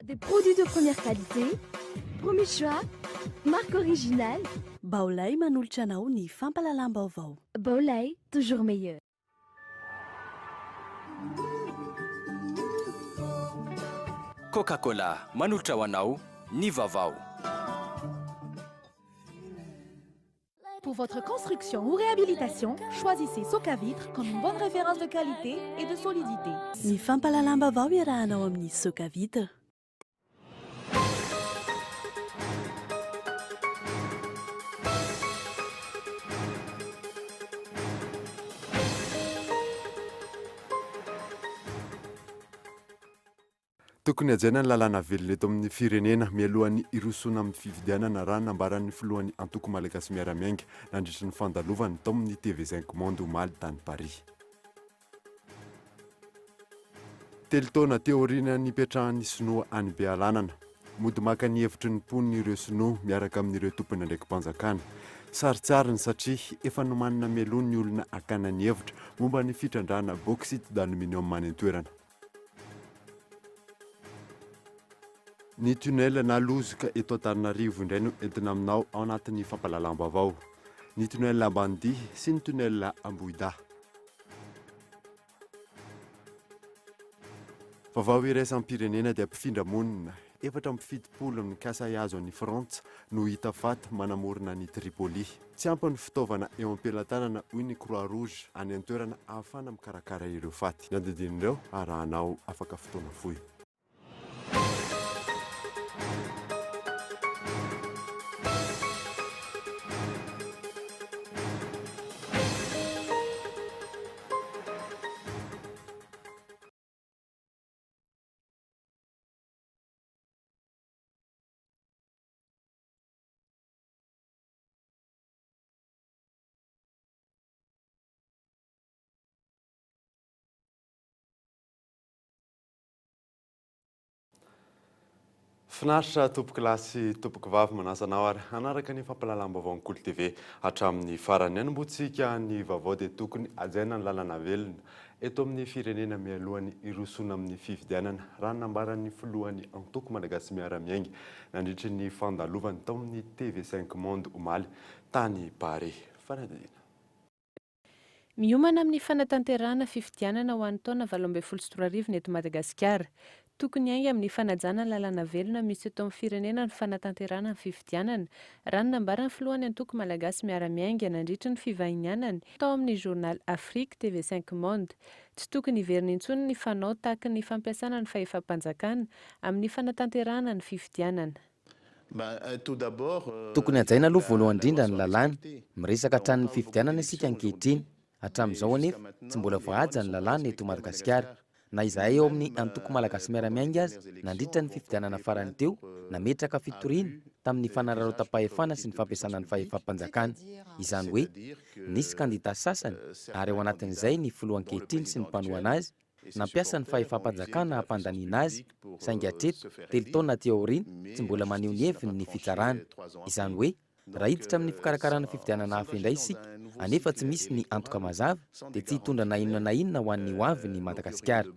Des produits de première qualité, premier choix, marque originale. Baolai manolotra anao ny fampahalalam-baovao. Baolai, toujours meilleur. Coca Cola manolotra ho anao ny vaovao. Pour votre construction ou réhabilitation, choisissez Socavitre comme une bonne référence de qualité et de solidité. Ny fampahalalam-baovao iarahanao amin'ny Socavitre. Tokony hajaina ny lalàna velona eto amin'ny firenena mialohan'ny hirosoana amin'ny fifidianana raha ny nambaran'ny filohan'ny antoko Malagasy Miara-Miainga nandritra ny fandalovany tao amin'ny TV Cinq Monde omaly tany Paris. Telo taona teo aorian'ny nipetrahan'ny sinoa any Bealanana, mody maka ny hevitry ny mponina ireo sinoa miaraka amin'ireo tompon'andraiki-panjakana. Sarotsariny satria efa nomanina mialoha ny olona hakana ny hevitra momba ny fitrandrahana bauxite d'aluminium any an-toerana. Ny tunnel na lozoka eto Antananarivo indray no entina aminao ao anatin'ny fampahalalam-baovao. Ny tunnel Ambanidia sy ny tunnel Ambohidahy. Vaovao iraisam-pirenena dia mpifindra monina 74 mikasa hihazo an'i Frantsa no hita faty manamorona an'i Tripoli. Tsy ampy ny fitaovana eo am-pelatanana hoy ny Croix Rouge any an-toerana ahafahana mikarakara ireo faty. Ny andinindin'ireo arahanao afaka fotoana fohy. Finaritra tompoko lahy sy tompoko vavy manasa anao ary hanaraka ny fampahalalam-baovaon'ny Kolo TV hatramin'ny farany. Hanombohantsika ny vaovao dia tokony hajaina ny lalana velona eto amin'ny firenena mialohan'ny hirosoana amin'ny fifidianana raha ny nambaran'ny filohan'ny antoko Malagasy Miara-Miainga nandritry ny fandalovany tao amin'ny TV Cinq Monde omaly tany Paris. Fanadihadiana. Miomana amin'ny fanatanterahana fifidianana ho an'ny taona 2018 ny eto Madagasikara. Tokony hiainga amin'ny fanajana ny lalàna velona misy eto amin'ny firenena ny fanatanterahana ny fifidianana, raha ny nambaran'ny filohan'ny antoko Malagasy Miara-Miainga nandritry ny fivahinianany tao amin'ny Journal Afrique TV Cinq Monde. Tsy tokony hiverina intsony ny fanao tahaky ny fampiasana ny fahefam-panjakana amin'ny fanatanterahana ny fifidianana. Tokony hajaina aloha voalohany indrindra ny lalàna. Miresaka hatrany ny fifidianana isika ankehitriny. Hatramin'izao anefa, tsy mbola voahaja ny lalàna eto Madagasikara. Na izahay ao amin'ny Antoko Malagasy Miara-Miainga aza, nandritra ny fifidianana farany teo, nametraka fitoriana tamin'ny fanararaotam-pahefana sy ny fampiasana ny fahefam-panjakana. Izany hoe, nisy kandida sasany, ary ao anatin'izay ny filoha ankehitriny sy ny mpanohana azy, Nampiasa ny fahefam-panjakana hampandaniana azy, saingy hatreto, telo taona aty aoriana, tsy mbola maneho ny heviny ny fitsarana. Izany hoe, raha hiditra amin'ny fikarakarana fifidianana hafa indray isika, anefa tsy misy ny antoka mazava, dia tsy hitondra na inona na inona ho an'ny hoavin'i Madagasikara.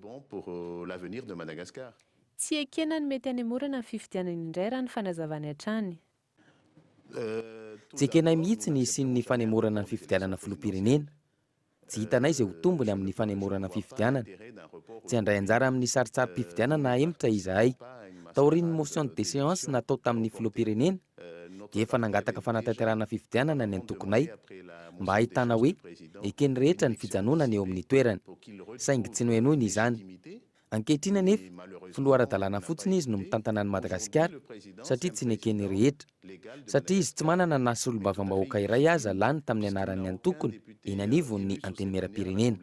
Tsy ekena ny mety hanemorana ny fifidianana indray raha ny fanazavany hatrany. Tsy ekenay mihitsy ny hisian'ny fanemorana ny fifidianana filoham-pirenena. Tsy hitanay izay ho tombony amin'ny fanemorana fifidianana. Tsy handray anjara amin'ny sarintsarim-pifidianana ahemotra izahay. Taorian'ny motion de déchéance natao tamin'ny filoham-pirenena dia efa nangataka fanatanterahana fifidianana ny antokonay mba hahitana hoe eken'ny rehetra ny fijanonany eo amin'ny toerany. Saingy tsy nohenoiny izany. Ankehitriny anefa, filoha ara-dalàna fotsiny izy no mitantana an'i Madagasikara satria tsy neken'ny rehetra. Satria izy tsy manana na solombavambahoaka iray aza lany tamin'ny anaran'ny antokony eny anivon'ny Antenimierampirenena.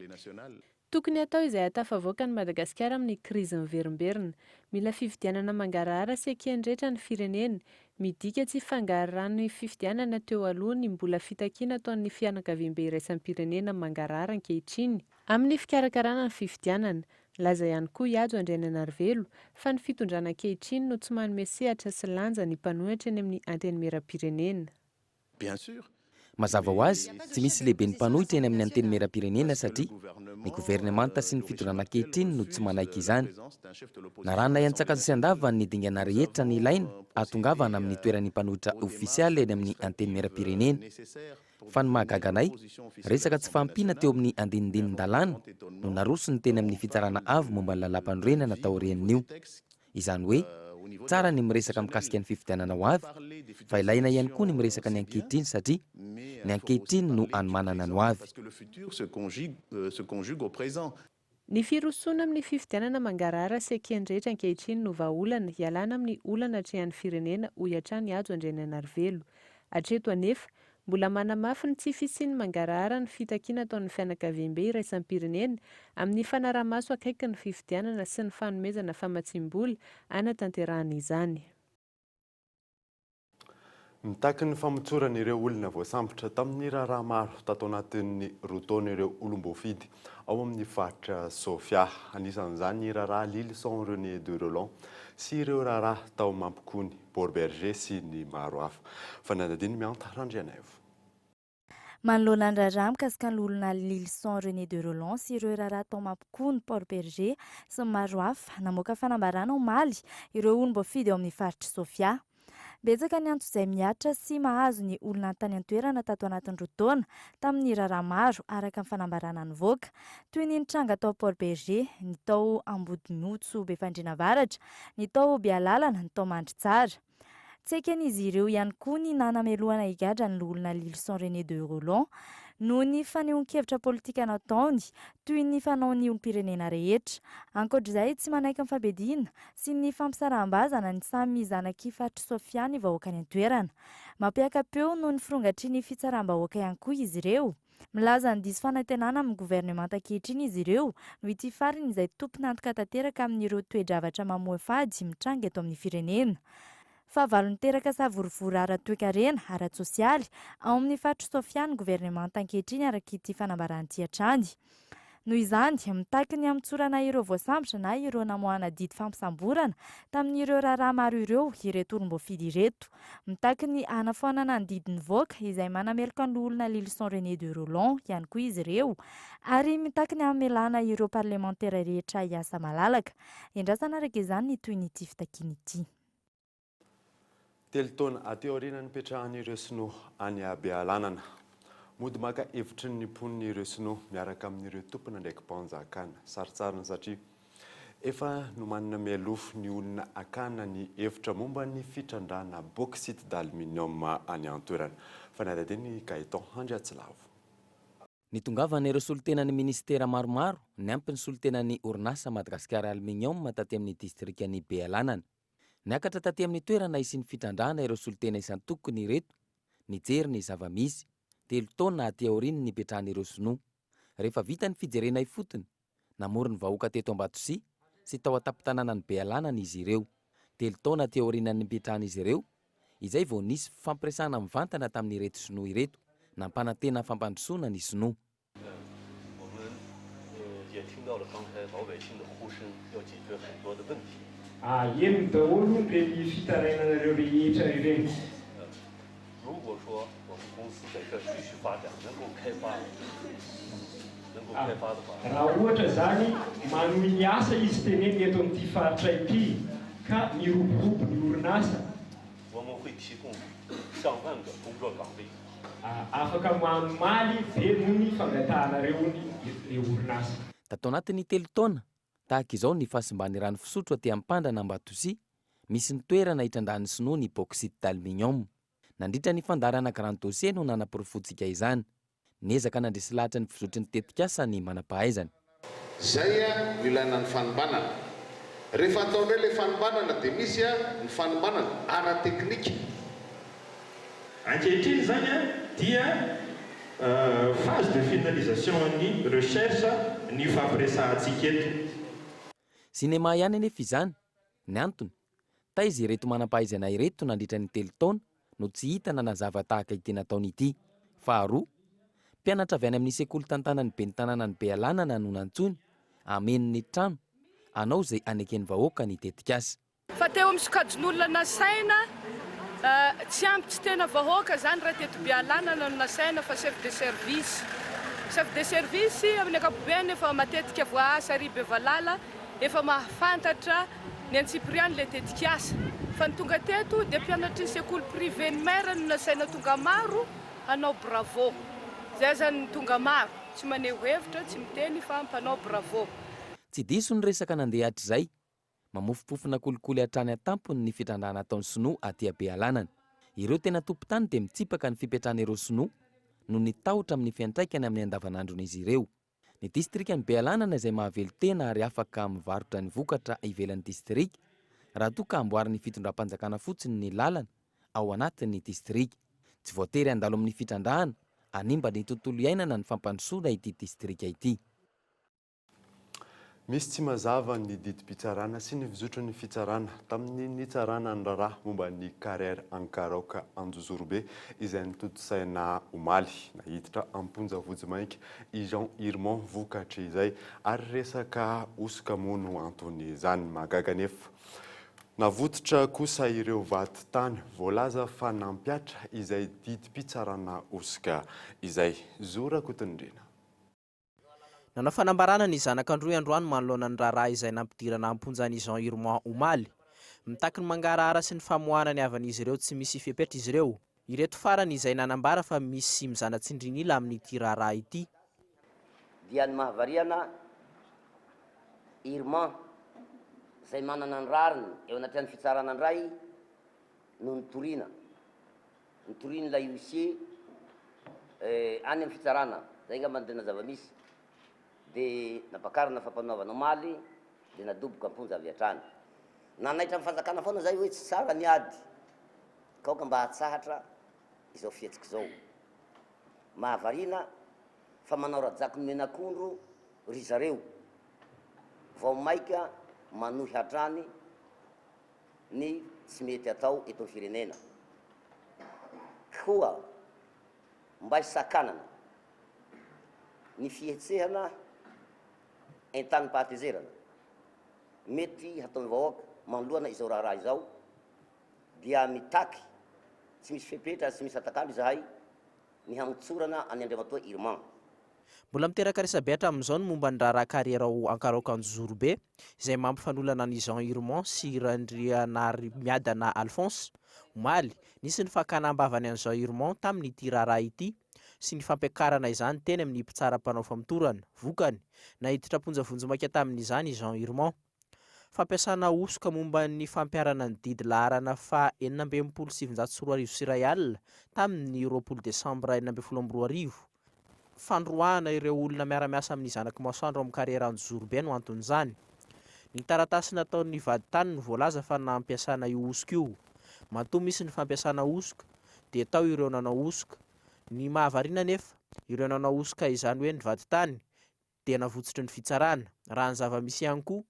Tokony hatao izay hahatafavoaka an'i Madagasikara amin'ny krizy miverimberina. Mila fifidianana mangarahara sy eken'ny rehetra ny firenena. Midika tsy fangarahara ny fifidianana teo aloha ny mbola fitakiana ataon'ny fianakaviambe iraisam-pirenena mangarahara ankehitriny. Amin'ny fikarakarana ny fifidianana, nilaza ihany koa i Hajo Andrianainarivelo fa ny fitondrana ankehitriny no tsy manome sehatra sy lanja ny mpanohitra eny amin'ny Antenimierampirenena. Bien sûr. Mazava ho azy, tsy misy lehiben'ny mpanohitra eny amin'ny Antenimierampirenena satria ny governemanta sy ny fitondrana ankehitriny no tsy manaiky izany. Narahanay an-tsakany sy an-davany ny dingana rehetra nilaina hahatongavana amin'ny toeran'ny mpanohitra ofisialy eny amin'ny Antenimierampirenena. Fa ny mahagaga anay, resaka tsy fahampiana teo amin'ny andinindinin-dalàna no narosony teny amin'ny Fitsarana Avo momba ny Lalàmpanorenana taorian'io. Izany hoe, tsara ny miresaka mikasika ny fifidianana ho avy, fa ilaina ihany koa ny miresaka ny ankehitriny satria ny ankehitriny no hanomanana ny ho avy. Ny firosoana amin'ny fifidianana mangarahara sy eken'ny rehetra ankehitriny no vahaolana hialana amin'ny olana atrehan'ny firenena, hoy hatrany Hajo Andrianainarivelo. Hatreto anefa, mbola manamafy ny tsy fisian'ny mangarahara ny fitakiana ataon'ny fianakaviambe iraisam-pirenena amin'ny fanaraha-maso akaiky ny fifidianana sy ny fanomezana famatsiam-bola hanatanterahana izany. Mitaky ny famotsorana ireo olona voasambotra tamin'ny raharaha maro tato anatin'ny roa taona ireo olom-boafidy ao amin'ny faritra Sofia. Anisan'izany ny raharaha Lylison René de Rolland sy ireo raharaha tao Mampikony, Port Bergé sy ny maro hafa. Fanadihadian'i Mianta Randrianaivo. Manoloana ny raharaha mikasika ny loholona Lylison René de Rolland sy ireo raharaha tao Mampikony, Port Bergé sy ny maro hafa, namoaka fanambarana omaly ireo olom-boafidy ao amin'ny faritr'i Sofia. Betsaka ny antso izay mihatra sy mahazo ny olona tany an-toerana tato anatin'ny roa taona tamin'ny raharaha maro, araka ny fanambarana nivoaka, toy ny nitranga tao Port Bergé, ny tao Ambodimotso Befandriana Avaratra, ny tao Bealalana, ny tao Mandritsara. Tsy eken'izy ireo ihany koa ny nanamelohana higadra ny loholona Lylison René de Rolland noho ny fanehoan-kevitra politika nataony, toy ny fanaon'ny olom-pirenena rehetra. Ankoatra izay, tsy manaiky ny fampediana sy ny fampisaraham-bazana ny samy zanak'i faritr'i Sofia ny vahoaka any an-toerana. Mampiaka-peo noho ny firongatry ny fitsaram-bahoaka ihany koa izy ireo. Milaza ny diso fanantenana amin'ny governemanta ankehitriny izy ireo noho ity farany izay tompon'antoka tanteraka amin'ireo toe-javatra mamoafady mitranga eto amin'ny firenena. Fahavalo niteraka savorovoro ara-toekarena, ara-tsosialy, ao amin'ny faritr'i Sofia ny governemanta ankehitriny araka ity fanambarana ity hatrany. Noho izany, mitaky ny hamotsorana ireo voasambotra na ireo namoahana didy fampisamborana tamin'ireo raharaha maro ireo ireto olom-boafidy ireto. Mitaky ny hanafoanana ny didy nivoaka izay manameloka ny loholona Lylison René de Rolland ihany koa izy ireo ary mitaky ny hamelana ireo parlemantera rehetra hiasa malalaka. Endrasana araka izany ny tohin'ity fitakiana ity. Telo taona aty aoriana nipetrahan'ireo sinoa any Bealanana. Mody maka hevitry ny mponina ireo sinoa miaraka amin'ireo tompon'andraiki-panjakana. Sarotsarony satria efa nomanina mialoha ny olona hakana ny hevitra momba ny fitrandrahana bauxite d'aluminium any an-toerana. Fanadihadian'i Gaëtan Andriatsilavo. Nitongavan'ireo solontenan'ny minisitera maromaro niampy ny solontenan'ny orinasa Madagasikara Aluminium taty amin'ny distrikan'i Bealanana. Niakatra taty amin'ny toerana hisian'ny fitrandrahana ireo solontena isan-tokony ireto nijery ny zava-misy, telo taona aty aorian'ny nipetrahan'ireo sinoa. Rehefa vita ny fijerena ifotony, namory ny vahoaka teto Ambatosia sy tao an-tampon-tanànan'i Bealanana izy ireo. Telo taona aty aorianan'ny nipetrahan'izy ireo, izay vao nisy fifampiresahana mivantana tamin'ireto sinoa ireto, nampanantena fampandrosoana ny sinoa. Henony daholo hono ireny fitarainanareo rehetra ireny. Raha ohatra izany manohy ny asa izy teneniny eto amin'ity faritra ity ka miroborobo ny orinasa, afaka mamaly be noho ny fangatahanareo ny ilay orinasa. Tato anatin'ny telo taona, tahaka izao ny fahasimban'ny rano fisotro aty Ampandrana Ambatosia, misy ny toerana itrandrahan'ny sinoa ny bauxite d'aluminium. Nandritra ny fandaharana Grand Dossier no nanaporofoantsika izany. Niezaka nandresy lahatra ny fizotry ny tetikasa ny manam-pahaizana. Izay no ilaina ny fanombanana. Rehefa atao indray ilay fanombanana dia misy ny fanombanana ara-teknika. Ankehitriny izany dia phase de finalisation an'ny recherche ny ifampiresahantsika eto. Sinema ihany anefa izany. Ny antony, Taiza ireto manam-pahaizana ireto nandritra ny telo taona no tsy hita nanazava tahaka ity nataony ity? Faharoa, mpianatra avy any amin'ny sekoly tantanan'ny ben'ny tanànan'i Bealanana no nantsoiny hameno ny trano, hanao izay haneken'ny vahoaka ny tetikasa. Fa teo amin'ny sokajin'olona nasaina, Tsy ampy tsy tena vahoaka zany raha teto Bealanana no nasaina fa chef de service. Chef de service amin'ny ankapobeny efa matetika voaasa ary Bevalala efa mahafantatra ny antsipiriany le tetikasa. Fa ny tonga teto dia mpianatry ny sekoly privé ny maire no nasaina tonga maro hanao bravo. Zay zany ny tonga maro, tsy maneho hevitra, tsy miteny fa mpanao bravo. Tsy diso ny resaka nandeha hatrizay. Mamofompofona kolikoly hatrany an-tampony ny fitrandrahana ataon'ny sinoa aty Bealanana. Ireo tena tompon-tany dia mitsipaka ny fipetrahan'ireo sinoa noho ny tahotra amin'ny fiantraikany amin'ny andavanandron'izy ireo. Ny distrikan'i Bealanana izay mahavelon-tena ary afaka mivarotra ny vokatra ivelan'ny distrika raha toa ka amboarin'ny fitondram-panjakana fotsiny ny lalana ao anatin'ny distrika. Tsy voatery handalo amin'ny fitrandrahana hanimba ny tontolo iainana ny fampandrosoana ity distrika ity. Misy tsy mazava ny didim-pitsarana sy ny fizotran'ny fitsarana tamin'ny nitsarana ny raharaha momba ny Carrière Ankaraoka Anjozorobe izay notontosaina omaly. Naiditra am-ponja vonjimaika i Jean Irmand vokatr'izay ary resaka hosoka moa no anton'izany. Mahagaga anefa, navotsotra kosa ireo vadintany voalaza fa nampihatra izay didim-pitsarana hosoka izay. Zo Rakotonindrina. Nanao fanambarana ny zanak'Androy androany manoloana ny raharaha izay nampidirana am-ponja an'i Jean Irmand omaly. Mitaky ny mangarahara sy ny famoahana ny havan'izy ireo tsy misy fepetra izy ireo. Ireto farany izay nanambara fa misy mizana tsindrin'ila amin'ity raharaha ity. Dia ny mahavariana Irmand izay manana ny rariny eo anatrehan'ny fitsarana indray no nitoriana. Notorian'ilay huissier any amin'ny fitsarana, zay angamba no tena zava-misy, dia nampakarina fampanoavana omaly dia nadoboka am-ponja avy hatrany. Nanaitra ny fanjakana foana zay hoe tsy tsara ny ady ka aoka mba hatsahatra izao fihetsika izao. Mahavariana fa manao rajako nomen'akondro ry zareo, vao maika manohy hatrany ny tsy mety atao eto amin'ny firenena. Koa mba hisakanana ny fihetsehana entanim-pahatezerana mety hataon'ny vahoaka manoloana izao raharaha izao dia mitaky tsy misy fepetra ary tsy misy atakalo izahay ny hamotsorana an'i Andriamatoa Irmand. Mbola miteraka resabe hatramin'izao ny momba ny raharaha Carrière ao Ankaraoka Anjozorobe, izay mampifanolana an'i Jean Irmand sy Randrianarimiadana Alphonse. Omaly, nisy ny fakana am-bavany an'i Jean Irmand tamin'ity raharaha ity sy ny fampiakarana izany teny amin'ny mpitsara mpanao famotorana. Vokany, naiditra am-ponja vonjimaika tamin'izany i Jean Irmand. Fampiasana hosoka momba ny fampiharana ny didy laharana faha 1966 tamin'ny 20 desambra 2016. Fandroahana ireo olona miara-miasa amin'ny Zanak'i Masoandro ao amin'ny Carrière Anjozorobe no anton'izany. Ny taratasy nataon'ny vadintany no voalaza fa nampiasana io hosoka io. Matoa misy ny fampiasana hosoka dia tao ireo nanao hosoka. Ny mahavariana anefa, ireo nanao hosoka izany hoe ny vadintany dia navotsotry ny fitsarana. Raha ny zava-misy ihany koa,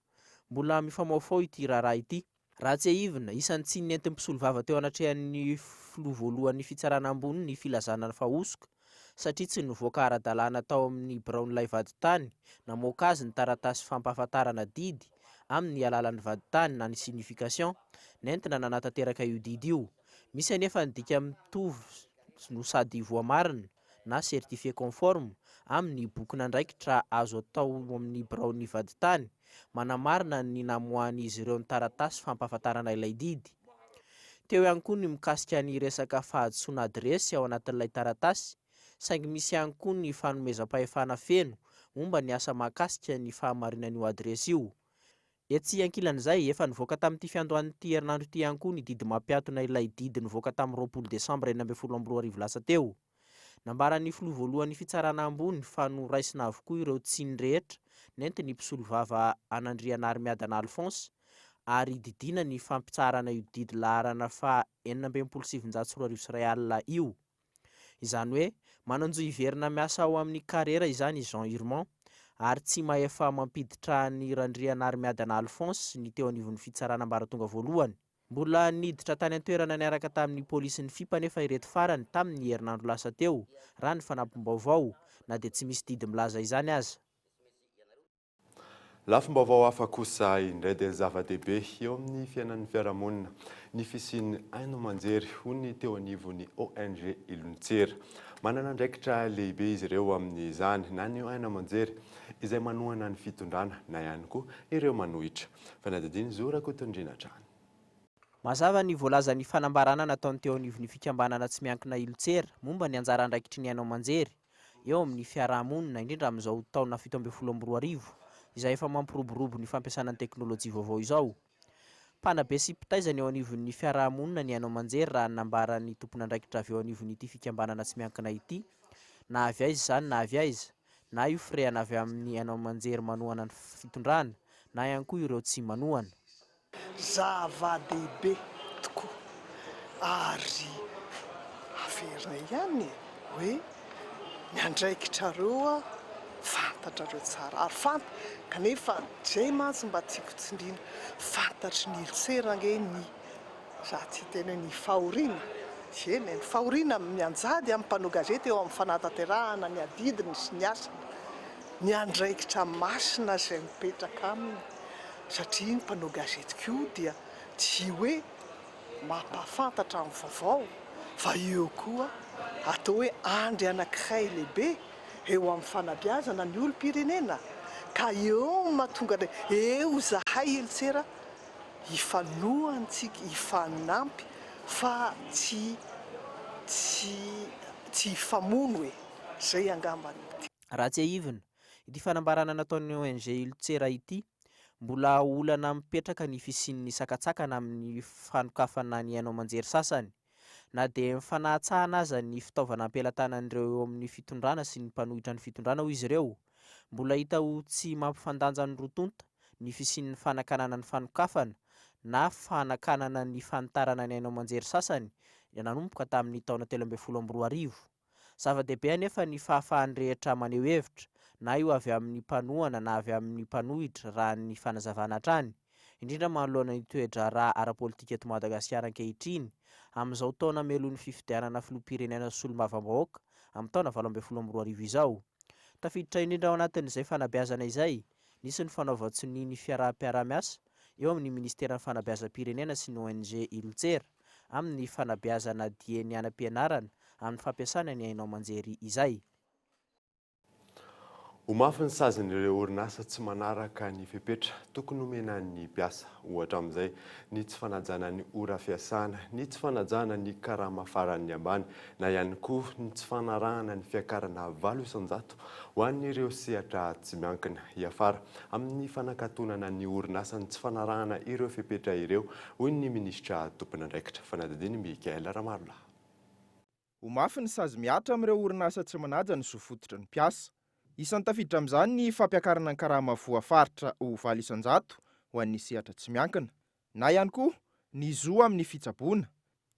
mbola mifamaofao ity raharaha ity. Raha tsiahivina, isan'ny tsiny nentin'ny mpisolovava teo anatrehan'ny filoha voalohan'ny fitsarana ambony ny filazana fa hosoka, satria tsy nivoaka ara-dalàna tao amin'ny biraon'ilay vadintany namoaka azy ny taratasy fampahafantarana didy amin'ny alalan'ny vadintany na ny signification nentina nanatanteraka io didy io. Misy anefa ny dika mitovy no sady voamarina na certifié conforme amin'ny bokin'andraikitra azo atao amin'ny biraon'ny vadintany manamarina ny namoahan'izy ireo ny taratasy fampahafantarana ilay didy. Teo ihany koa ny mikasika ny resaka fahadisoana adiresy ao anatin'ilay taratasy, saingy misy ihany koa ny fanomezam-pahefana feno momba ny asa mahakasika ny fahamarinan'io adiresy io. Etsy ankilan'izay, efa nivoaka tamin'ity fiandohan'ity herinandro ity ihany koa ny didy mampiatona ilay didy nivoaka tamin'ny 20 desambra 2016 lasa teo. Nambaran'ny filoha voalohan'ny fitsarana ambony fa noraisina avokoa ireo tsiny rehetra nentin'ny mpisolovava an'Andrianarimiadana Alphonse ary didiana ny fampitsaharana io didy laharana faha 1966 io. Izany hoe, manan-jo hiverina miasa ao amin'ny Carrera izany i Jean Urmand, ary tsy mahefa mampiditra an'i Randrianarimiadana Alphonse ny teo anivon'ny fitsarana ambaratonga voalohany. Mbola niditra tany an-toerana niaraka tamin'ny polisin'ny Fip anefa ireto farany tamin'ny herinandro lasa teo, raha ny fanampim-baovao, na dia tsy misy didy milaza izany aza. Lafim-baovao hafa kosa indray dia zava-dehibe eo amin'ny fiainan'ny fiarahamonina ny fisian'ny haino aman-jery, hoy ny teo anivon'ny ONG Ilontsera. Manana andraikitra lehibe izy ireo amin'izany, na ny haino aman-jery izay manohana ny fitondrana na ihany koa ireo manohitra. Fanadihadian'i Zo Rakotondriana hatrany. Mazava ny voalazan'ny fanambarana nataon'ny teo anivon'ny fikambanana tsy miankina Ilontsera momba ny anjara andraikitry ny haino aman-jery eo amin'ny fiaraha-monina, indrindra amin'izao taona 2017 izay efa mampiroborobo ny fampiasana ny teknolojia vaovao izao. Mpanabe sy mpitaiza ny eo anivon'ny fiaraha-monina ny haino aman-jery raha ny nambaran'ny tompon'andraikitra avy eo anivon'ity fikambanana tsy miankina ity, na avy aiza izany na avy aiza, na io firehana avy amin'ny haino aman-jery manohana ny fitondrana na ihany koa ireo tsy manohana. Zava-dehibe tokoa ary averina ihany hoe ny andraikitrareo fantatrareo tsara ary fanta kanefa izay mantsy mba tiako tsindriana fantatry ny Ilsera ange ny za tsy hiteny hoe ny fahoriana eny e ny fahoriana mianjady amin'ny mpanao gazety eo amin'ny fanatanterahana ny adidiny sy ny asany ny andraikitra masina izay mipetraka aminy. satria ny mpanao gazety koa dia tsy hoe mampahafantatra ny vaovao fa eo koa atao hoe andry anankiray lehibe eo amin'ny fanabeazana ny olom-pirenena ka eo no mahatonga anay eo izahay Elitsera hifanohantsika hifanampy fa tsy tsy tsy hifamono e! Zay angamba no tiako. Raha tsiahivina, Ity fanambarana nataon'ny ONG Ilontsera ity, mbola olana mipetraka ny fisian'ny sakantsakana amin'ny fanokafana ny haino aman-jery sasany. Na dia mifanahatsahana aza ny fitaovana am-pelatanan'ireo eo amin'ny fitondrana sy ny mpanohitra ny fitondrana hoy izy ireo, mbola hita ho tsy mampifandanja ny roa tonta ny fisian'ny fanakanana ny fanokafana na fanakanana ny fanitarana ny haino aman-jery sasany nanomboka tamin'ny taona 2013. Zava-dehibe anefa ny fahafahan'ny rehetra maneho hevitra, na io avy amin'ny mpanohana na avy amin'ny mpanohitra raha ny fanazavana hatrany, indrindra manoloana ny toe-draharaha ara-politika eto Madagasikara ankehitriny, amin'izao taona melohin'ny fifidianana filoham-pirenena sy solombavambahoaka amin'ny taona 2018 izao. Tafiditra indrindra ao anatin'izay fanabeazana izay, nisy ny fanaovan-tsonia ny fiaraham-piarahamiasa eo amin'ny minisiteran'ny fanabeazam-pirenena sy ny ONG Ilontsera, amin'ny fanabeazana dieny any am-pianarana amin'ny fampiasana ny haino aman-jery izay. Ho mafy ny sazin'ireo orinasa tsy manaraka ny fepetra tokony homena ny mpiasa. Ohatra amin'izay ny tsy fanajana ny ora fiasana, ny tsy fanajana ny karama faran'ny ambany na ihany koa ny tsy fanarahana ny fiakarana 8% ho an'ireo sehatra tsy miankina. Hiafara amin'ny fanakatonana ny orinasa ny tsy fanarahana ireo fepetra ireo hoy ny minisitra tompon'andraikitra fanadihadiana Michaël Ramarolahy. Ho mafy ny sazy mihatra amin'ireo orinasa tsy manaja ny zo fototry ny mpiasa. Isan'ny tafiditra amin'izany ny fampiakarana ny karama voafaritra ho 8% ho an'ny sehatra tsy miankina. Na ihany koa ny zo amin'ny fitsaboana,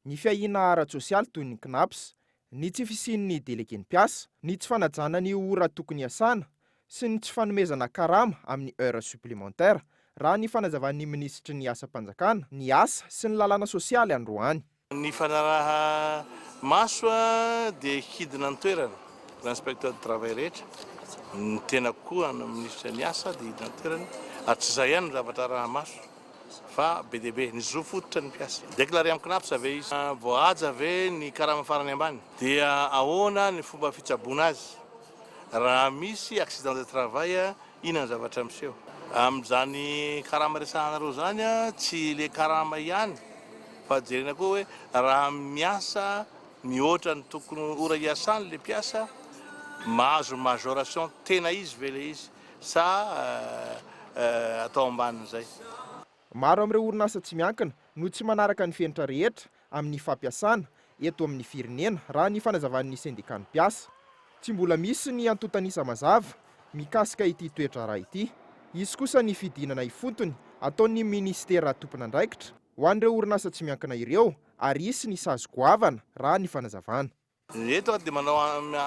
ny fiahiana ara-tsosialy toy ny Cnaps, ny tsy fisian'ny delegen'ny mpiasa, ny tsy fanajana ny ora tokony hiasana sy ny tsy fanomezana karama amin'ny heures supplémentaires, raha ny fanazavan'ny minisitry ny Asam-panjakana, ny asa sy ny lalàna sosialy androany. Ny fanaraha-maso dia hidina an-toerana, ireo inspecteurs du travail rehetra, ny tenako koa minisitry ny asa dia hidina an-toerana, ary tsy izay ihany no zavatra araha-maso fa be dia be ny zo fototra ny mpiasa. Déclaré amin'ny Cnaps ve izy? Voahaja ve ny karama farany ambany? Dia ahoana ny fomba fitsaboana azy? Raha misy accident de travail inona ny zavatra miseho? Amin'izany karama resahanareo izany tsy le karama ihany fa jerena koa hoe raha miasa mihoatra ny tokony ora hiasany le mpiasa mahazo majoration tena izy ve le izy sa atao ambanin'izay? Maro amin'ireo orinasa tsy miankina no tsy manaraka ny fenitra rehetra amin'ny fampiasana eto amin'ny firenena, raha ny fanazavan'ny sendikan'ny mpiasa. Tsy mbola misy ny antontan'isa mazava mikasika ity toe-draharaha ity. Hisy kosa ny fidinana ifotony ataon'ny minisitera tompon'andraikitra ho an'ireo orinasa tsy miankina ireo ary hisy ny sazy goavana, raha ny fanazavana. Eto aho dia manao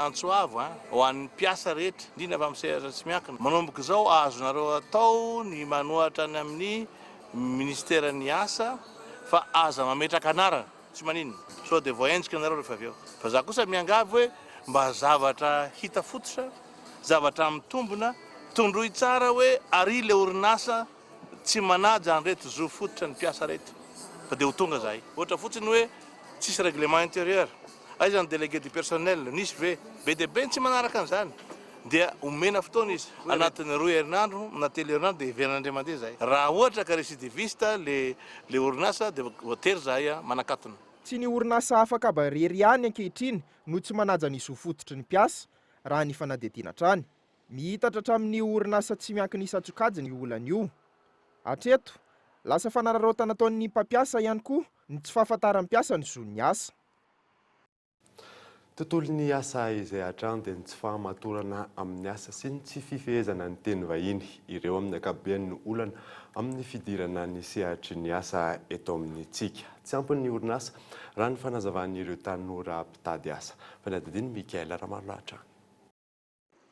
antso avo ho an'ny mpiasa rehetra, indrindra fa amin'ny sehatra tsy miankina. Manomboka izao, azonareo atao ny manohatra any amin'ny minisiteran'ny asa fa aza mametraka anarana, tsy maninona, sao dia voahenjika nareo rehefa avy eo. Fa za kosa miangavy hoe mba zavatra hita fototra, zavatra mitombina Tondroy tsara hoe ary le orinasa tsy manaja an'ireto zo fototra ny mpiasa reto fa dia ho tonga zahay. Ohatra fotsiny hoe tsisy règlement intérieur, aiza ny délégué du personnel, nisy ve? Be dia be ny tsy manaraka an'izany. Dia omena fotoana izy, anatin'ny roa herinandro na telo herinandro dia heverina indray mandeha zahay. Raha ohatra ka récidiviste le le orinasa dia voatery zahay manakatona. Tsy ny orinasa afakaba irery ihany ankehitriny no tsy manaja ny zo fototry ny mpiasa, raha ny fanadihadiana hatrany. Miitatra hatramin'ny orinasa tsy miankina isan-tsokajiny io olana io. Hatreto, lasa fanararaotana ataon'ny mpampiasa ihany koa ny tsy fahafantaran'ny mpiasa ny zon'ny asa. Tontolon'ny asa izay hatrany dia ny tsy fahamatorana amin'ny asa sy ny tsy fifehezana ny teny vahiny. Ireo amin'ny ankapobeny no olana amin'ny fidirana ny sehatry ny asa eto amintsika. Tsy ampy ny orinasa, raha ny fanazavan'ireo tanora mpitady asa. Fanadihadian'i Mickaël Ramarolahy hatrany.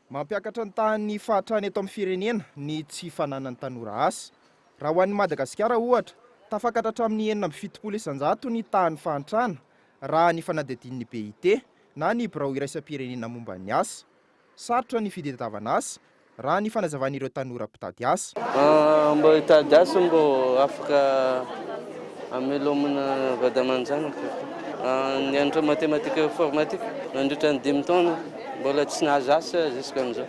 Mampiakatra ny tahan'ny fahantrana eto amin'ny firenena ny tsy fananan'ny tanora asa. Raha ho an'i Madagasikara ohatra, tafakatra hatramin'ny 76% ny tahan'ny fahantrana raha ny fanadihadian'ny BIT na ny Birao iraisam-pirenena momba ny asa. Sarotra ny fitadiavana asa raha ny fanazavan'ireo tanora mpitady asa. Mbô hitady asa mbô afaka hamelomana vady aman-janaka. Nianatra mathématique informatique nandritra ny dimy taona, mbola tsy nahazo asa jusqu'amin'izao.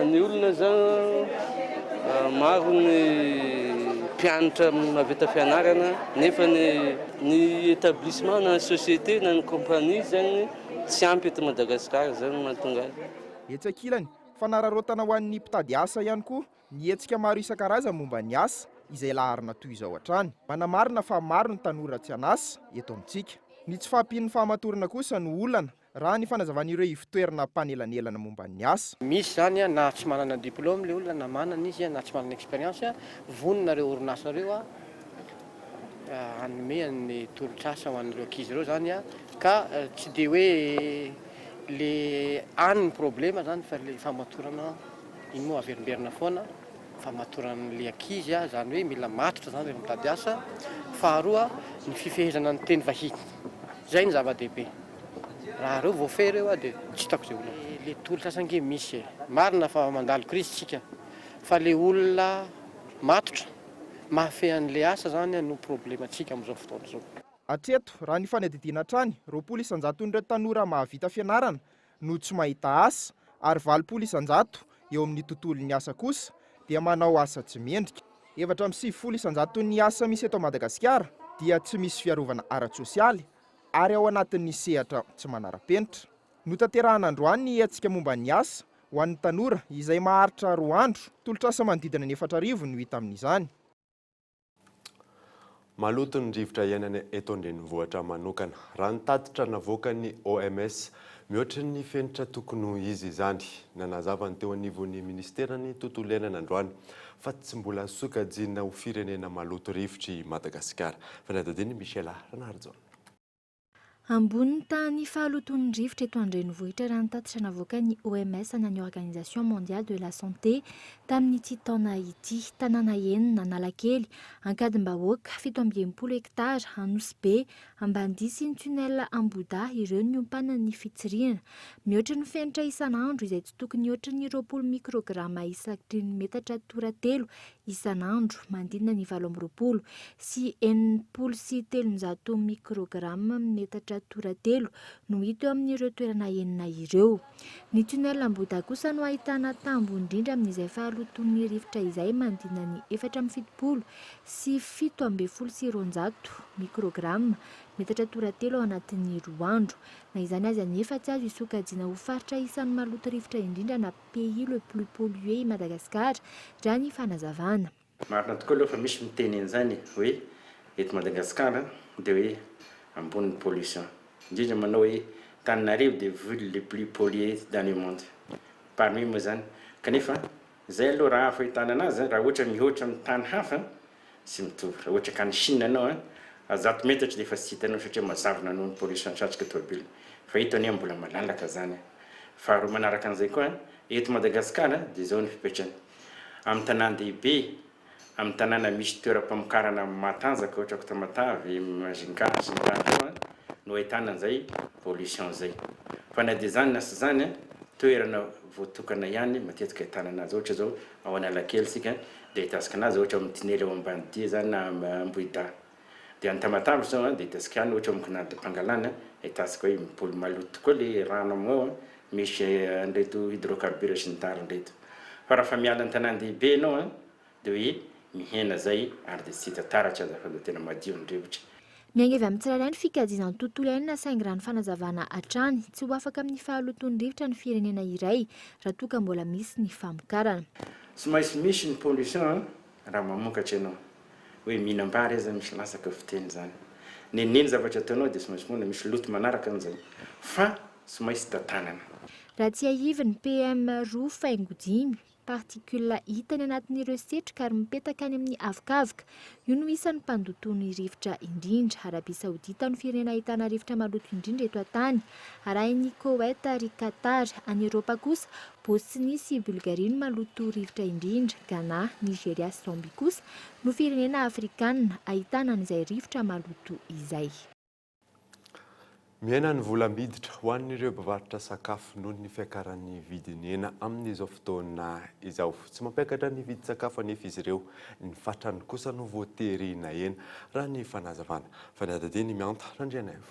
Ny olona zany maro ny mpianatra mahavita fianarana nefa ny ny établissement na ny société na ny compagnie zany tsy ampy eto Madagasikara, zay no mahatonga azy. Etsy ankilany, Fanararaotana ho an'ny mpitady asa ihany koa ny hetsika maro isan-karazany momba ny asa, izay laharana toy izao hatrany. Manamarina fa maro ny tanora tsy an'asa eto amintsika. Ny tsy fahampian'ny fahamatorana kosa no olana, raha ny fanazavan'ireo ivotoerana mpanelanelana momba ny asa. Misy izany na tsy manana diplôme ilay olona na manana izy na tsy manana expérience, vonona ireo orinasa ireo hanome ny tolotr'asa ho an'ireo ankizy ireo izany ka tsy dia hoe Le any ny problema zany fa le famatorana iny moa averimberina foana, famatoran'le ankizy a, zany hoe mila matotra zany rehefa mitady asa, faharoa ny fifehezana ny teny vahiny, zay ny zava-dehibe, raha reo voafehy reo a de tsy hitako zay olana. Le tolotr'asa ange misy e, marina fa mandalo krizy tsika fa le olona matotra mahafehy an'le asa zany no problemantsika am'zao fotoana zao. Hatreto, raha ny fanadihadiana hatrany, 20 isan-jaton'ireo tanora mahavita fianarana no tsy mahita asa ary 80 isan-jato eo amin'ny tontolon'ny asa kosa dia manao asa tsy mendrika. 94 isan-jaton'ny asa misy eto Madagasikara dia tsy misy fiarovana ara-tsosialy ary ao anatin'ny sehatra tsy manara-penitra. Notanterahana androany ny hetsika momba ny asa ho an'ny tanora izay maharitra roa andro. Tolotr'asa manodidina ny 4000 no hita amin'izany. Maloto ny rivotra iainana eto an-drenivohitra manokana. Raha ny tatitra navoakan'ny OMS, mihoatra ny fenitra tokony ho izy izany. Nanazava ny teo anivon'ny minisiteran'ny tontolo iainana androany fa tsy mbola sokajiana ho firenena maloto rivotra i Madagasikara. Fanadihadian'i Michela Ranarijaona. Ambony ny tahan'ny fahalotoan'ny rivotra eto an-drenivohitra raha ny tatitra navoakan'ny OMS na ny Organisation Mondiale de la Santé tamin'ity taona ity. Tanàna enina, Analakely, Ankadimbahoaka, 67 hektara, Anosibe, Ambanidia sy ny Tunnel Ambohidahy ireo no niompanan'ny fitsirihana. Mihoatra ny fenitra isan'andro izay tsy tokony hihoatra ny 20 mikrograma isaky ny metatra toratelo isan'andro, manodidina ny 328 mikrograma metatra toratelo no hita eo amin'ireo toerana enina ireo. Ny tunnel Ambohidahy kosa no ahitana taha ambony indrindra amin'izay fahalotoan'ny rivotra izay, manodidina ny 274 17 mikrograma metatra toratelo ao anatin'ny roa andro. Na izany aza anefa, tsy azo isokajiana ho faritra isan'ny maloto rivotra indrindra na pays le plus pollué i Madagasikara, raha ny fanazavana. Marina tokoa aloha fa misy miteny an'izany hoe eto Madagasikara dia hoe ambony ny pollution. Indrindra manao hoe Tananarive dia ville le plus polluée dans le monde. Parmi moa izany. Kanefa izay aloha raha fahitana anazy raha ohatra mihoatra amin'ny tany hafa Tsy mitovy. Raha ohatra ka any Chine anao an, a zato metatra dia efa tsy hitanao satria mazavona noho ny pollution tratrika tôbily. Fa eto anie mbola malalaka zany an. Faharoa manaraka an'izay koa an, eto Madagascar dia izao ny fipetrany. Amin'ny tanàn-dehibe, amin'ny tanàna misy toeram-pamokarana matanjaka ohatra ko Tamatave, Majunga sy ny tariny eo an, no ahitana an'izay pollution zay. Fa na dia izany na tsy izany an. Toerana voatokana ihany matetika ahitana anazy. Ohatra izao ao Analakely isika dia ahitantsika anazy ohatra ao amin'ny tinely ao Ambanidia izany na Ambohidahy. Dia any Tamatave izao dia ahitantsika any ohatra ao amin'ny canal de Pangalane ahitantsika hoe mbola maloto tokoa ilay rano ao an, misy an'ireto hydrocarbures sy ny tariny ireto. Fa raha fa miala ny tanàn-dehibe ianao an, Dia hoe mihena zay ary dia tsy hita taratra aza fa dia tena madio ny rivotra. Miainga avy amin'ny tsirairay ny fikajiana ny tontolo iainana saingy raha ny fanazavana hatrany, tsy ho afaka amin'ny fahalotoan'ny rivotra ny firenena iray raha toa ka mbola misy ny famokarana. Tsy maintsy misy ny pollution an, raha mamokatra ianao. Hoe mihinam-bary aza misy latsaka fiteny izany. N'inon'inona zavatra ataonao dia tsy maintsy foana misy loto manaraka an'izay. Fa tsy maintsy tantanana. Raha tsiahivina, PM roa faingo dimy, Particule hita any anatin'ireo setroka ary mipetaka any amin'ny avokavoka. Io no isan'ny mpandoto ny rivotra indrindra. Arabia Saodita no firenena ahitana rivotra maloto indrindra eto an-tany. Arahin'i Koweit ary Qatar. Any Eoropa kosa, Bosnia sy Bulgarie no maloto rivotra indrindra. Ghana, Nigeria sy Zambie kosa no firenena afrikanina ahitana an'izay rivotra maloto izay. Mihena ny vola miditra ho an'ireo mpivarotra sakafo noho ny fiakaran'ny vidin'ny hena amin'izao fotoana izao. Tsy mampiakatra ny vidin-tsakafo anefa izy ireo. Ny fatrany kosa no voatery nahena, raha ny fanazavana. Fanadihadiana i Mianta Randrianaivo.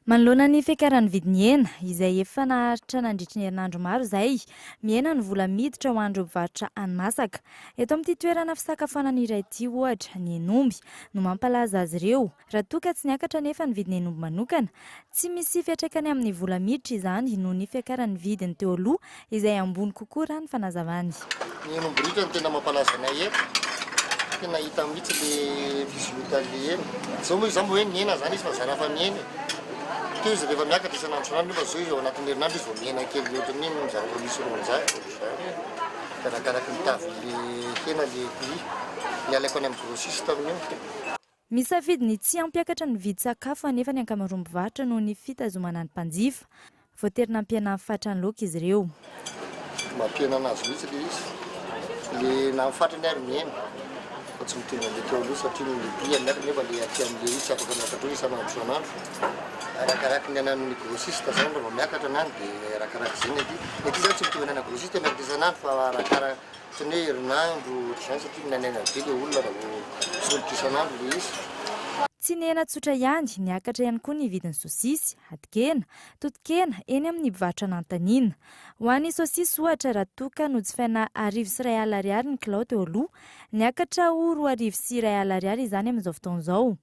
Manoloana ny fiakaran'ny vidin'ny hena, izay efa naharitra nandritry ny herinandro maro izay, mihena ny vola miditra ho an'ireo mpivarotra hani-masaka. Eto amin'ity toerana fisakafoanana iray ity, ohatra, ny hen'omby no mampalaza azy ireo. Raha toa ka tsy niakatra anefa ny vidin'ny hen'omby manokana, tsy misy fiantraikany amin'ny vola miditra izany noho ny fiakaran'ny vidiny teo aloha izay ambony kokoa raha ny fanazavany. Ny hen'omby ritra no tena mampalaza anay eto, tena hita mihitsy le fisolotan'le hena, zao moa izy zany hoe mihena zany izy fa zara fa mihena e, teo izy rehefa miakatra isan'andro isan'andro nefa zao izy ao anatin'ny herinandro izy vao mihena kely ohatran'ny hoe mizara roa misy 200 ohatr'izany, arakaraky ny tavin'le hena le prix, ny alaiko any amin'ny grossiste amin'io. Misafidy ny tsy hampiakatra ny vidin-tsakafo anefa ny ankamaroan'ny mpivarotra noho ny fitazomana ny mpanjifa. Voatery nampihena ny fatran'ny laoka izy ireo. Mampihena anazy mihitsy ilay izy. Ilay na ny fatrany ary mihena fa tsy mitovy amin'ilay teo aloha satria ny prix miakatra nefa ilay aty amin'ilay izy tsy afaka miakatra eo isan'andro isan'andro. Arakaraky ny anan'ny grossiste izany raha vao miakatra ny any dia arakarak'izay ny aty. Ny aty izany tsy mitovy ny ana grossiste miakatra isan'andro fa arakara. Ohatran'ny hoe herinandro ohatr'izany satria minainaina be ilay olona raha vao misolotra isan'andro ilay izy. Tsy ny hena tsotra ihany, niakatra ihany koa ny vidin'ny sosisy, atikena, totokena eny amin'ny mpivarotra an'Antanina. Ho an'ny sosisy ohatra, raha toa ka nojifaina 1100 ariary ny kilao teo aloha, niakatra ho 2100 ariary izany amin'izao fotoana izao.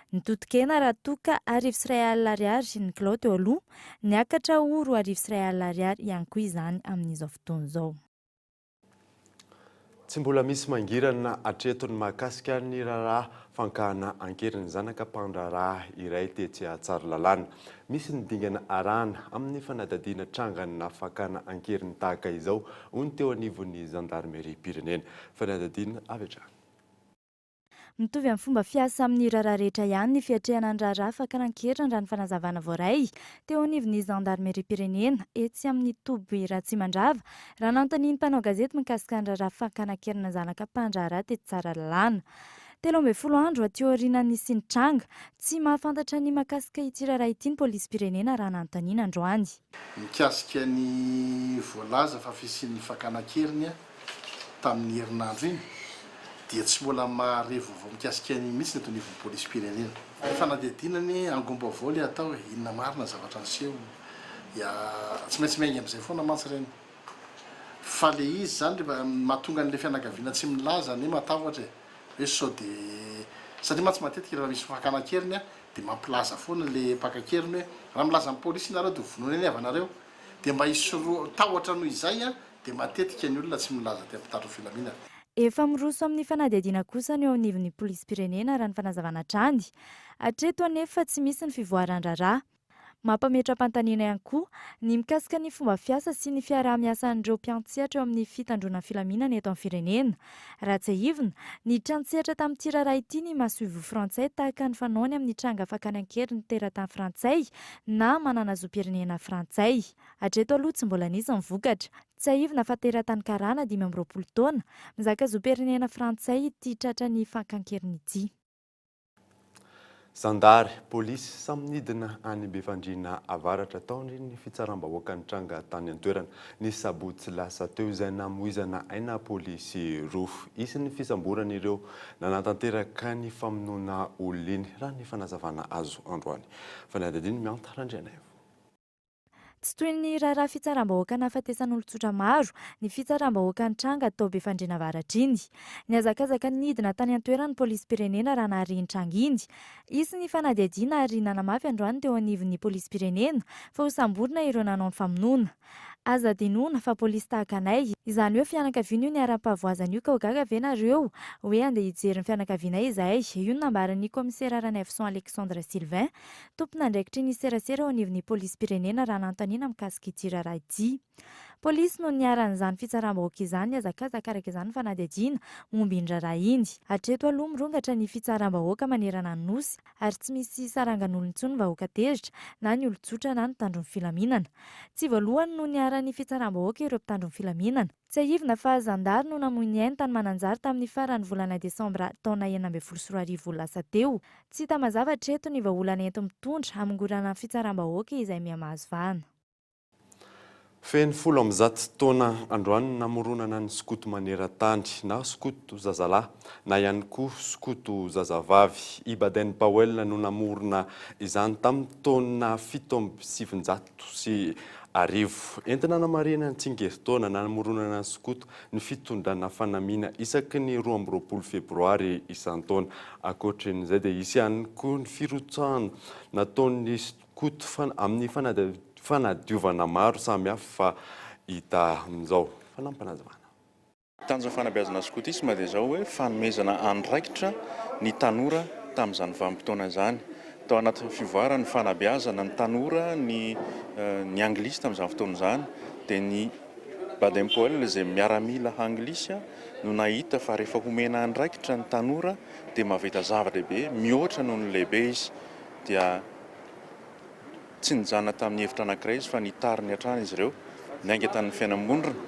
Ny totokena raha toa ka 1100 ariary ny kilao teo aloha, niakatra ho 2100 ariary ihany koa izany amin'izao fotoana izao. Tsy mbola misy mangirana hatreto ny mahakasika ny raharaha fankana an-keriny zanaka mpandraharaha iray tetsy Tsaralalàna. Misy ny dingana arahana amin'ny fanadihadiana trangana fakana an-keriny tahaka izao, hoy ny teo anivon'ny zandarimeriam-pirenena. Fanadihadiana avy hatrany. Mitovy amin'ny fomba fiasa amin'ny raharaha rehetra ihany ny fiatrehana ny raharaha fakana an-keriny raha ny fanazavana voaray teo anivon'ny zandarimeriam-pirenena etsy amin'ny toby Ratsimandrava raha nanontanian'ny mpanao gazety mikasika ny raharaha fakana an-keriny zanaka mpandraharaha tetsy Tsaralalàna. 13 andro aty aoriana nisian'ny tranga, tsy mahafantatra ny mahakasika ity raharaha ity ny polisim-pirenena raha nanontaniana androany. Mikasika ny voalaza fa fisian'ny fakana an-keriny tamin'ny herinandro iny dia tsy mbola mahare vaovao mikasika an'iny mihitsy ny eto anivon'ny polisim-pirenena. Ny fanadihadiana anie angom-baovao ilay atao e, inona marina ny zavatra niseho, ya tsy maintsy miainga amin'izay foana mantsy ireny. Fa le izy izany rehefa mahatonga an'ilay fianakaviana tsy milaza anie matahotra e, hoe sao dia, satria mantsy matetika rehefa misy fakana an-keriny dia mampilaza foana ilay mpaka an-keriny hoe raha milaza amin'ny polisy nareo dia ho vonoina ny havanareo, dia mba hisoroha tahotra noho izay dia matetika ny olona tsy milaza aty mpitandro filaminana. Efa miroso amin'ny fanadihadiana kosa ny eo anivon'ny polisim-pirenena raha ny fanazavana hatrany. Hatreto anefa tsy misy ny fivoaran-draharaha. Mampametra-panontaniana ihany koa ny mikasika ny fomba fiasa sy ny fiaraha-miasan'ireo mpiantsehatra eo amin'ny fitandroana ny filaminana eto amin'ny firenena. Raha tsiahivina, niditra an-tsehatra tamin'ity raharaha ity ny masoivoho frantsay tahaka ny fanaony amin'ny tranga fakana an-keriny teratany frantsay na manana zom-pirenena frantsay. Hatreto aloha tsy mbola nisy ny vokatra. Tsiahivina fa teratany karana 25 taona, mizaka zom-pirenena frantsay ity tratran'ny fakan-keriny ity. Zandary, polisy, samy nidina any Befandriana Avaratra taorian'ny fitsaram-bahoaka nitranga tany an-toerana ny sabotsy lasa teo izay namoizana aina polisy roa. Hisy ny fisamborana ireo nanatanteraka ny famonoana olona iny, raha ny fanazavana azo androany. Fanadihadian'i Mianta Randrianaivo. Tsy toy ny raharaha fitsaram-bahoaka nahafatesan'olon-tsotra maro ny fitsaram-bahoaka nitranga tao Befandriana Avaratra iny. Nihazakazaka nidina tany an-toerana ny polisim-pirenena raha nahare iny tranga iny. Hisy ny fanadihadiana ary nanamafy androany teo anivon'ny polisim-pirenena fa hosamborina ireo nanao ny famonoana. Aza adinoina fa polisy tahaka anay, izany hoe fianakaviana io niharam-pahavoazana io ka ho gaga ve nareo hoe andeha hijery ny fianakavianay izahay? Io no nambaran'ny kaomisera Ranaivoson Alexandre Sylvain Tompon'andraikitry ny serasera eo anivon'ny polisim-pirenena raha nanontaniana mikasika ity raharaha ity. Polisy no niharan'izany fitsaram-bahoaka izany nihazakazaka araka izany ny fanadihadiana momba iny raharaha iny. Hatreto aloha mirongatra ny fitsaram-bahoaka manerana ny Nosy ary tsy misy sarangan'olona intsony ny vahoaka tezitra na ny olon-tsotra na ny mpitandro ny filaminana. Tsy voalohany no niharan'ny fitsaram-bahoaka ireo mpitandro ny filaminana. Tsiahivina fa zandary no namoy ny ainy tany Mananjary tamin'ny faran'ny volana desambra taona 2016 lasa teo. Tsy hita mazava hatreto ny vahaolana enti-mitondra hamongorana ny fitsaram-bahoaka izay miha-mahazo vahana. Feno 110 taona androany ny namoronana ny skoto maneran-tany na skoto zazalahy na ihany koa skoto zazavavy. I Baden Powell no namorona izany tamin'ny taona 1997. Entina hanamarihana ny tsingerin-taona namoronana ny skoto ny fitondrana fanamiana isaky ny 22 febroary isan-taona. Ankoatrin'izay dia hisy ihany koa ny firotsahana nataon'ny skoto amin'ny fanadiovana maro samihafa hita amin'izao. Fanampinazavana. Tanjon'ny fanabeazana skotisma dia izao hoe fanomezana andraikitra ny tanora tamin'izany vanim-potoana izany. Tao anatin'ny fivoaran'ny fanabeazana ny tanora ny ny anglisy tamin'izany fotoana izany dia ny Baden Powell izay miaramila anglisy no nahita fa rehefa homena andraikitra ny tanora dia mahavita zava-dehibe mihoatra noho ny lehibe izy dia Tsy nijanona tamin'ny hevitra anankiray izy fa nitariny hatrany izy ireo, niainga tamin'ny fiainam-bondrona,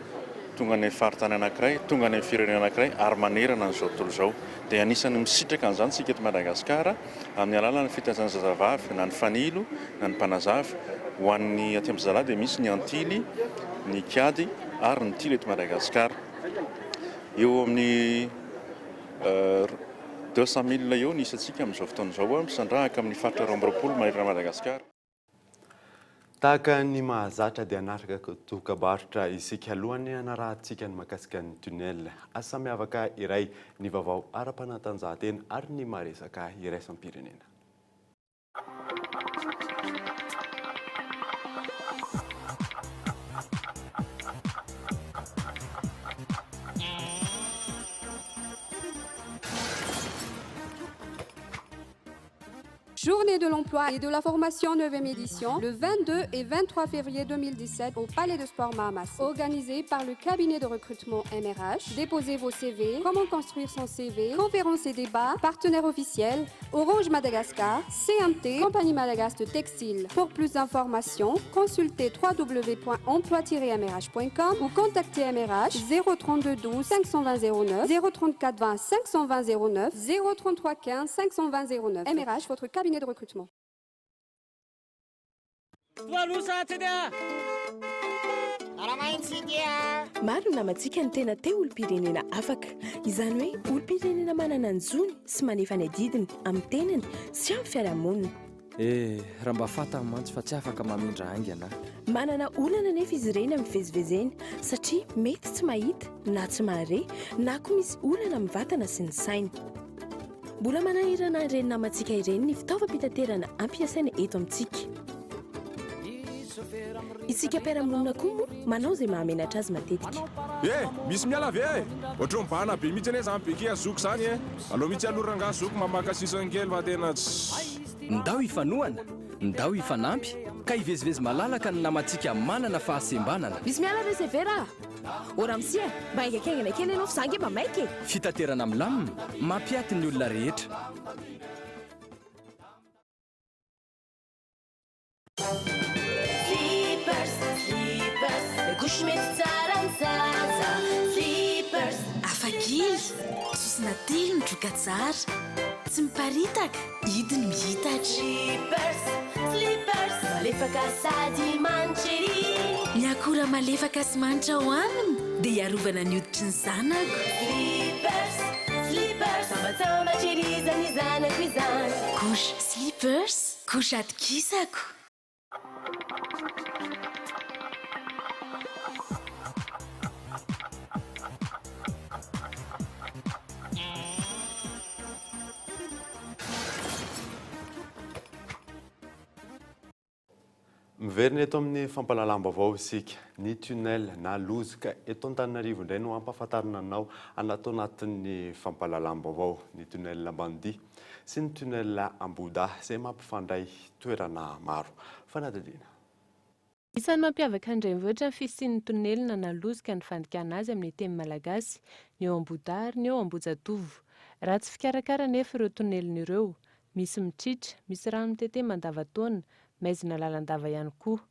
tonga any amin'ny faritany anankiray, tonga any amin'ny firenena anankiray ary manerana an'izao tontolo izao. Dia anisan'ny misitraka an'izany isika eto Madagasikara amin'ny alalan'ny fitaizana zazavavy na ny fanilo na ny mpanazava. Ho an'ny aty amin'ny zazalahy dia misy ny antily, ny kiady ary ny tily eto Madagasikara. Eo amin'ny 200 mille eo ny isantsika amin'izao fotoana izao, misandrahaka amin'ny faritra 22 manerana an'i Madagasikara. Tahaka ny mahazatra dia hanaraka dokambarotra isika alohan'ny hanarahantsika ny mahakasika ny tunnel. Asa miavaka iray, ny vaovao ara-panatanjahantena ary ny maha-resaka iraisam-pirenena. Journée de l'emploi et de la formation 9e édition, le 22 et 23 février 2017 au Palais de Sport Mahamas. Organisé par le cabinet de recrutement MRH. Déposez vos CV, comment construire son CV, conférences et débats, partenaire officiel, Orange Madagascar, CMT, Compagnie Madagascar de Textile. Pour plus d'informations, consultez www.emploi-mrh.com ou contactez MRH 032 12 520 09 034 20 520 09 033 15 520 09. MRH, votre cabinet de recrutement. Maro ny namantsika no tena te ho olom-pirenena afaka. Izany hoe olom-pirenena manana ny zony sy manefa ny adidiny amin'ny tenany sy amin'ny fiarahamonina. Eh, raha mba fantany mantsy fa tsy afaka mamindra haingana aho. Manana olana anefa izy ireny amin'ny fivezivezeny satria mety tsy mahita na tsy mahare na koa misy olana amin'ny vatana sy ny saina. Mbola manahirana ireny namantsika ireny ny fitaovam-pitaterana ampiasaina eto amintsika. Isika mpiara-monina koa moa manao izay mahamenatra azy matetika. Eh! Misy miala ve eh? Ohatran'ny mibahana be mihitsy anie zany beky a zoky zany eh! Aleo mihitsy aloha rangahy zoky mba maka sisiny kely fa tena tsy. Ndao hifanohana, ndao hifanampy ka hivezivezy malalaka ny namantsika manana fahasembanana. Misy miala ve Severa a? Ô ramose a, mba haingankaingana kely ianao fa za ange mba maika e! Fitaterana milamina, mampiaty ny olona rehetra. Slippers, slippers, couche mety tsara ny zaza. Slippers. Hafakely. Sosona telo ny troka tsara. Tsy miparitaka, hidiny mihitatra. Slippers, slippers, malefaka sady manitra ery. Ny akora malefaka sy manitra ao aminy dia hiarovana ny hoditry ny zanako. Slippers, slippers, sambatsambatra ery izany zanako izany. Couche slippers, couche atokisako. Miverina eto amin'ny fampahalalam-baovao isika. Ny tunnel na lozoka eto Antananarivo indray no hampahafantarina anao anato anatin'ny fampahalalam-baovao. Ny tunnel Ambanidia sy ny tunnel Ambohidahy izay mampifandray toerana maro. Fanadihadiana. Isan'ny mampiavaka ny renivohitra ny fisian'ny tonelina na lozoka ny fandikana azy amin'ny teny malagasy, ny eo Ambohidahy ary ny eo Ambohijatovo. Ratsy fikarakara anefa ireo tonelina ireo, misy mitritra, misy rano mitete mandavantaona, maizina lalandava ihany koa.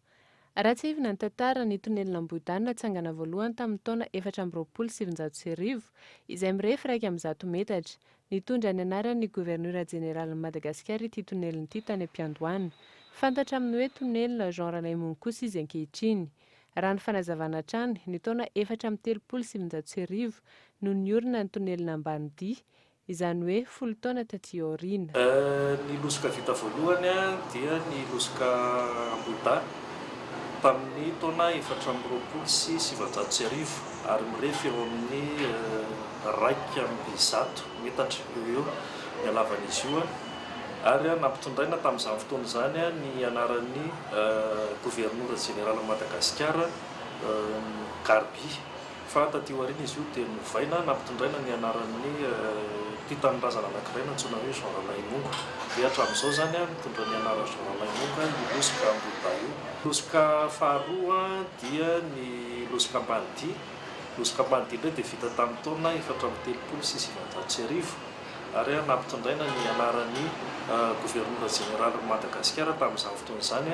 Raha tsiahivina ny tantara, ny tonelina Ambohidahy no natsangana voalohany tamin'ny taona 1924, izay mirefy 101 metatra, Nitondra ny anaran'ny Governora Jeneralin'i Madagasikara ity tonelina ity tany am-piandohana. Fantatra amin'ny hoe tonelina Jean Ralaimongo kosa izy ankehitriny. Raha ny fanazavana hatrany, ny taona 1934 no niorina ny tonelina Ambanidia, izany hoe folo taona taty aoriana. Ny losoka vita voalohany dia ny losoka Ambohidahy tamin'ny taona 1924 ary mirefy eo amin'ny 101 metatra eo ho eo ny halavan'izy io ary nampitondraina tamin'izany fotoana izany ny anaran'ny Governora Jeneralin'i Madagasikara Garbi fa taty aoriana izy io dia novaina nampitondraina ny anaran'ny tia tanindrazana anankiray nantsoina hoe Jean Ralaimongo dia hatramin'izao izany mitondra ny anaran'i Jean Ralaimongo io losoka Ambohidahy io. Losoka faharoa dia ny losoka Ambanidia. Losoka Ambanidia indray dia vita tamin'ny taona 1934 ary nampitondraina ny anaran'ny Governora Jeneralin'i Madagasikara tamin'izany fotoana izany,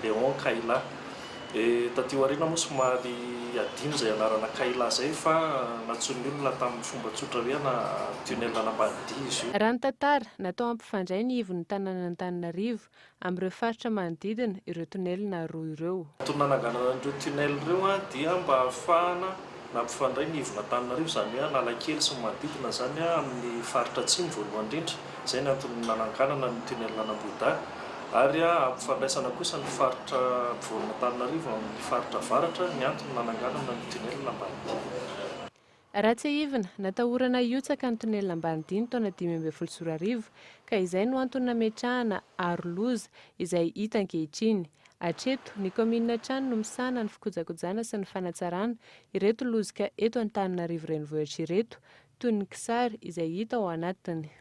Léon Cayla. Taty aoriana moa somary adino izay anarana Cayla izay fa nantsoin'ny olona tamin'ny fomba tsotra hoe ana tunnel an'Ambanidia izy io. Raha ny tantara, natao hampifandray ny ivon'ny tanànan'Antananarivo amin'ireo faritra manodidina ireo tonelina roa ireo. Antony nananganana an'ireo tunnel ireo dia mba hahafahana nampifandray ny ivon'Antananarivo, izany hoe Analakely sy ny manodidina izany amin'ny faritra atsimo voalohany indrindra. Izay ny antony nananganana ny tunnel an'Ambohidahy. Ary hampifandraisana kosa ny faritra ampovoan'Antananarivo amin'ny faritra avaratra ny antony nananganana ny tunnel Ambanidia. Raha tsiahivina, natahorana hihotsaka ny tonelina Ambanidia ny taona 2015 ka izay no antony nametrahana aro loza izay hita ankehitriny. Hatreto, ny kaominina hatrany no misahana ny fikojakojana sy ny fanatsarana ireto lozika eto Antananarivo Renivohitra ireto, toy ny kisary izay hita ao anatiny.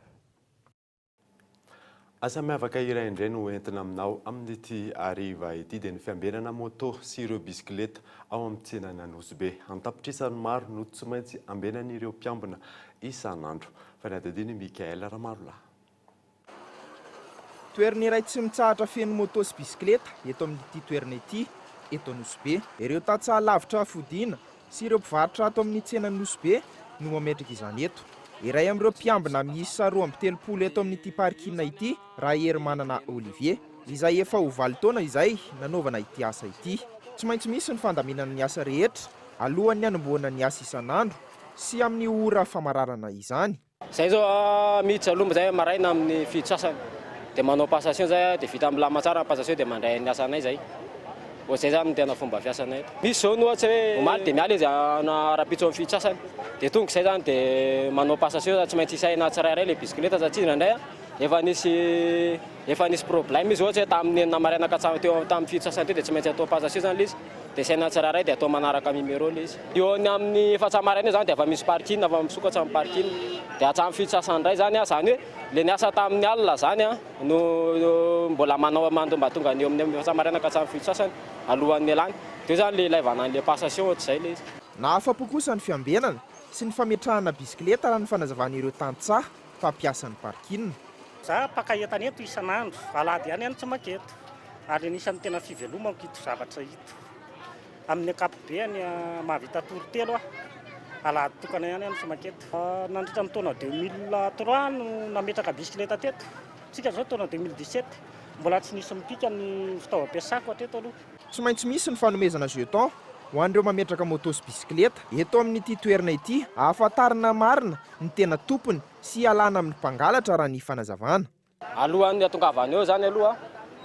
Asa miavaka iray indray no entina aminao amin'ity hariva ity dia ny fiambenana moto sy ireo bisikileta ao amin'ny tsenan'Anosibe. An-tapitrisany maro no tsy maintsy ambenan'ireo mpiambina isan'andro. Fanadihadian'i Mickaël Ramarolahy. Toerana iray tsy mitsahatra feno moto sy bisikileta eto amin'ity toerana ity, eto Anosibe. Ireo tantsaha lavitra fodiana sy ireo mpivarotra ato amin'ny tsenan'i Nosy Be no mametraka izany eto. Iray amin'ireo mpiambina miisa 32 eto amin'ity parking ity Raherimanana Olivier, izay efa ho valo taona izay nanaovana ity asa ity. Tsy maintsy misy ny fandaminana ny asa rehetra alohan'ny hanombohana ny asa isan'andro sy amin'ny ora famararana izany. Zay zao miditra aloha zay maraina amin'ny fito sasany dia manao passation zay dia vita milamina tsara ny passation dia mandray ny asanay zay. Ohatr'izay zany no tena fomba fiasanay eto. Misy zao ny ohatry hoe omaly dia miala izy rahampitso amin'ny fito sasany dia tonga izay zany dia manao passation tsy maintsy isaina tsirairay ilay bisikileta satria indraindray efa nisy efa nisy problème izy ohatry hoe tamin'ny enina maraina ka hatramin'ny teo tamin'ny fito sasany teo dia tsy maintsy atao passation zany ilay izy dia isaina tsirairay dia atao manaraka numéro ilay izy. Eo ny amin'ny efatra maraina eo zany dia efa misy parking efa misokatra ny parking dia hatramin'ny fito sasany indray zany izany hoe ilay niasa tamin'ny alina zany no mbola manao mba tonga ny eo amin'ny efatra maraina ka hatramin'ny fito sasany alohan'ny ialany dia eo zany ilay ilaivana an'ilay passation ohatr'izay ilay izy. Nahafa-po kosa ny fiambenana sy ny fametrahana bisikileta raha ny fanazavan'ireo tantsaha mpampiasa ny parking. Za mpaka entana eto isan'andro, alahady ihany aho no tsy manketo, ary anisan'ny tena fivelomako ito zavatra ito. Amin'ny ankapobeany mahavita tour telo aho. Alahady tokana ihany aho no tsy manketo. Nandritra ny taona 2003 no nametraka bisikileta teto. Tsika izao taona 2017, mbola tsy nisy mipika ny fitaovam-piasako hatreto aloha. Tsy maintsy misy ny fanomezana jeton ho an'ireo mametraka moto sy bisikileta eto amin'ity toerana ity ahafantarana marina ny tena tompony sy hialana amin'ny mpangalatra raha ny fanazavana. Alohan'ny hatongavana eo zany aloha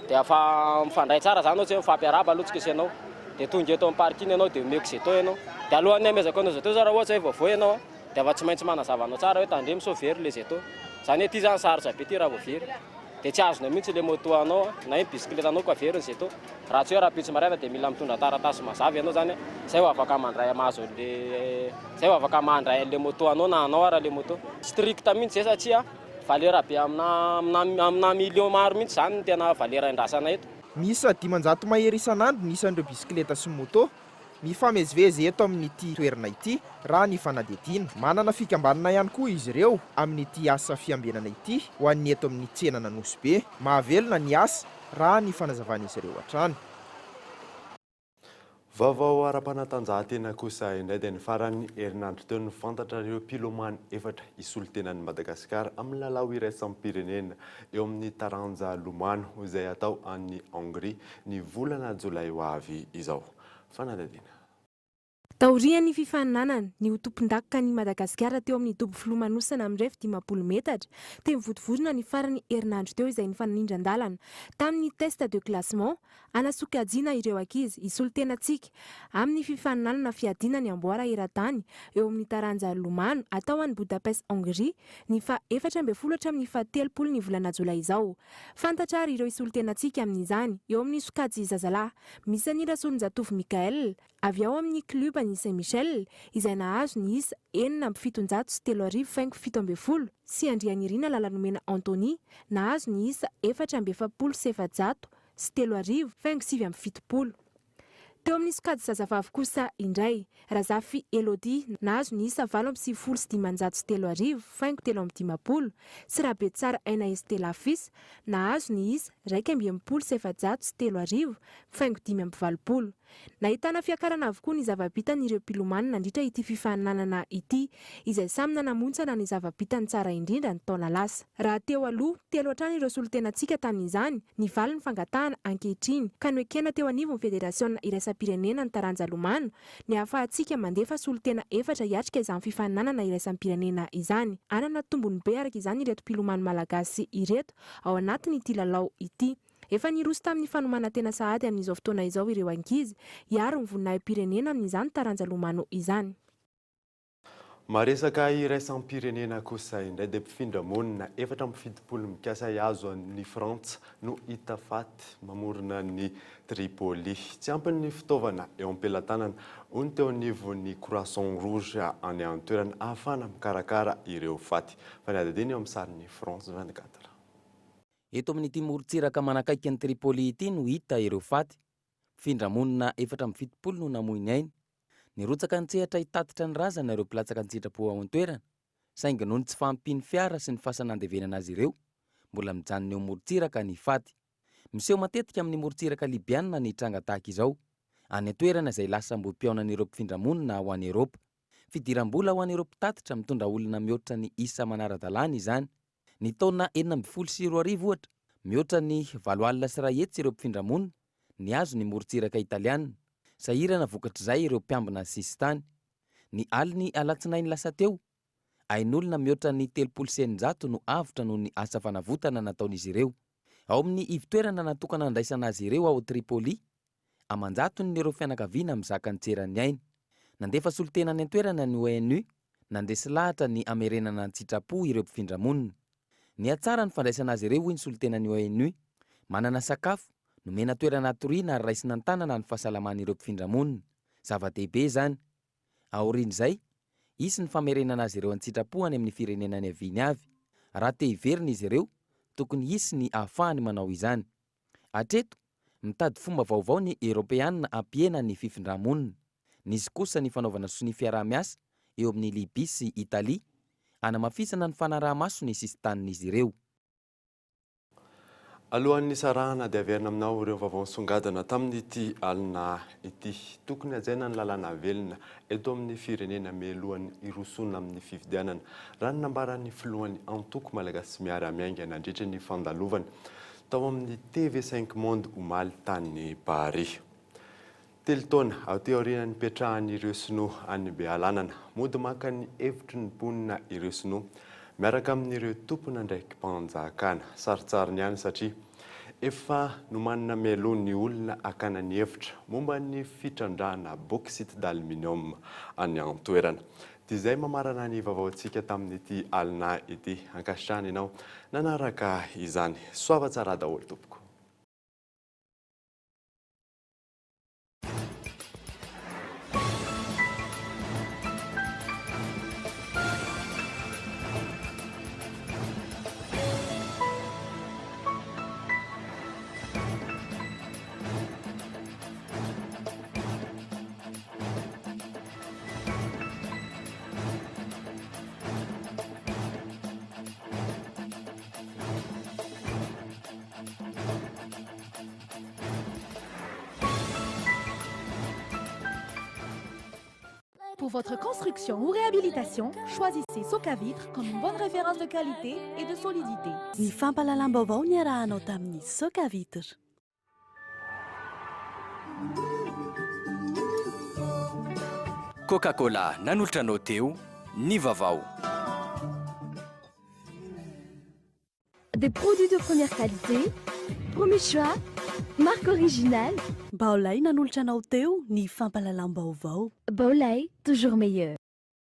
dia efa mifandray tsara zany ohatsy hoe mifampiarahaba aloha tsika sy ianao dia tonga eto amin'ny parking ianao dia omeko jeton ianao dia alohan'ny hamezako anao jeton zao raha ohatra hoe vaovao ianao dia efa tsy maintsy manazava anao tsara hoe tandremo sao very le jeton zany hoe ity zany sarotra be ity raha vao very dia tsy azonao mihitsy le moto anao na hoe bisikileta anao ka very ny jeton raha tsy hoe rahampitso maraina dia mila mitondra taratasy mazava ianao zany zay vao afaka mandray mahazo an'le zay vao afaka mandray an'le moto anao na anao ara le moto strict mihitsy zay satria Valera be amina amina amina million maro mihitsy izany no tena valera endrasana eto. Miisa 500 mahery isan'andro ny isan'ireo bisikileta sy moto mifamezivezy eto amin'ity toerana ity, raha ny fanadihadiana. Manana fikambanana ihany koa izy ireo amin'ity asa fiambenana ity ho an'ny eto amin'ny tsenan'Anosibe. Mahavelona ny asa, raha ny fanazavan'izy ireo hatrany. Vaovao ara-panatanjahantena kosa indray dia ny faran'ny herinandro teo no fantatra ireo mpilomano efatra hisolo tena an'i Madagasikara amin'ny lalao iraisam-pirenena eo amin'ny taranja lomano izay hatao any Hongrie ny volana jolay ho avy izao. Fanadihadiana. Taorian'ny fifaninanana ny ho tompondakan'i Madagasikara teo amin'ny dobo filomanosana mirefy 50 metatra teny Vontovorona ny faran'ny herinandro teo izay nifanindran-dalana tamin'ny test de classement hanasokajiana ireo ankizy hisolo tena antsika amin'ny fifaninanana fiadiana ny amboara eran-tany eo amin'ny taranja lomano atao any Budapest Hongrie ny faha 14 hatramin'ny faha 30 ny volana jolay izao. Fantatra ary ireo hisolo tena antsika amin'izany eo amin'ny sokajy zazalahy misy an'i Rasolonjatovo Mickaël, Avy ao amin'ny klioban'i Saint Michel, izay nahazo ny isa 3706 faingo 17, sy Andrianirina Lalanomena Anthony, nahazo ny isa 3444 faingo 79. Teo amin'ny sokajy zazavavy kosa indray, Razafy Elodie, nahazo ny isa 3598 faingo 53, sy Rabetsara Aina Estella Fils, nahazo ny isa 3461 faingo 85. Nahitana fiakarana avokoa ny zava-bitan'ireo mpilomano nandritra ity fifaninanana ity, izay samy nanamontsana ny zava-bitany tsara indrindra ny taona lasa. Raha teo aloha, telo hatrany ireo solontenantsika tamin'izany, nivaly ny fangatahana ankehitriny, ka noekena teo anivon'ny Federasiona iraisam-pirenena ny taranja lomano, ny ahafahantsika mandefa solontena efatra hiatrika izany fifaninanana iraisam-pirenena izany. Hanana tombony be araka izany ireto mpilomano malagasy ireto ao anatin'ity lalao ity. Efa niroso tamin'ny fanomanan-tena sahady amin'izao fotoana izao ireo ankizy, hiaro ny voninahi-pirenena amin'izany taranja lomano izany. Maresaka iraisam-pirenena kosa indray dia mpifindra monina 74 mikasa hihazo an'i Frantsa no hita faty mamorona an'i Tripoli. Tsy ampy ny fitaovana eo am-pelatanana, hoy ny teo anivon'ny Croissant Rouge any an-toerana ahafahana mikarakara ireo faty. Fanadihadiana eo amin'ny sarin'ny France 24. Eto amin'ity morontsiraka manakaiky an'i Tripoli ity no hita ireo faty. Mpifindra monina 74 no namoy ny ainy. Nirotsaka an-tsehatra hitatitra ny razana ireo mpilatsaka an-tsitrapo ao an-toerana, saingy noho ny tsy fahampian'ny fiara sy ny fasana andevenana azy ireo, mbola mijanona eo morontsiraka ny faty. Miseho matetika amin'ny morontsiraka Libiana ny tranga tahaka izao, any an-toerana izay lasa ambohi-pihaonan'ireo mpifindra monina ho any Eoropa. Fidiram-bola ho an'ireo mpitatitra mitondra olona mihoatra ny isa manara-dalàna izany. Ny taona 2016, ohatra, mihoatra ny 180 ireo mpifindra monina nihazo ny morontsiraka italiana. Sahirana vokatr'izay ireo mpiambina sisintany. Ny alin'ny alatsinainy lasa teo, ain'olona mihoatra ny 630 no avotra noho ny asa fanavotana nataon'izy ireo. Ao amin'ny ivon-toerana natokana handraisana azy ireo ao Tripoli, aman-jatony ireo fianakaviana mizaka ny tseran'ny ainy. Nandefa solontena any an-toerana ny ONU, nandresy lahatra ny hamerenana an-tsitrapo ireo mpifindra monina. Nihatsara ny fandraisana azy ireo hoy ny solontenan'ny ONU. Manana sakafo, nomena toerana hatoriana ary raisina an-tanana ny fahasalaman'ireo mpifindra monina. Zava-dehibe izany. Aorian'izay, hisy ny famerenana azy ireo an-tsitrapo any amin'ny firenena niaviany avy. Raha te hiverina izy ireo, tokony hisy ny ahafahany manao izany. Hatreto, mitady fomba vaovao ny Eoropeanina hampihena ny fifindrà-monina. Nisy kosa ny fanaovana sonia fiaraha-miasa eo amin'i Libia sy Italia, hanamafisana ny fanaraha-maso ny sisintanin'izy ireo. Alohan'ny hisarahana dia averina aminao ireo vaovao nisongadina tamin'ity alina ity. Tokony hajaina ny lalàna velona eto amin'ny firenena mialohan'ny hirosoana amin'ny fifidianana, raha ny nambaran'ny filohan'ny antoko Malagasy Miara-Miainga nandritra ny fandalovany tao amin'ny TV Cinq Monde omaly tany Paris. Telo taona aty aoriana nipetrahan'ireo sinoa any Bealanana, mody maka ny hevitry ny mponina ireo sinoa miaraka amin'ireo tompon'andraiki-panjakana. Sarintsariny ihany satria efa nomanina mialoha ny olona hakana ny hevitra momba ny fitrandrahana bauxite d'aluminium any an-toerana. Dia izay mamarana ny vaovaontsika tamin'ity alina ity. Ankasitrahana ianao nanaraka izany. Soava tsara daholo tompoko. Pour votre construction ou réhabilitation, choisissez Socavitre comme une bonne référence de qualité et de solidité. Ny fampahalalam-baovao niarahanao tamin'ny Socavitre. Coca Cola nanolotra anao teo ny vaovao. Des produits de première qualité, premier choix, marque originale. Baolai nanolotra anao teo ny fampahalalam-baovao. Baolai, toujours meilleur.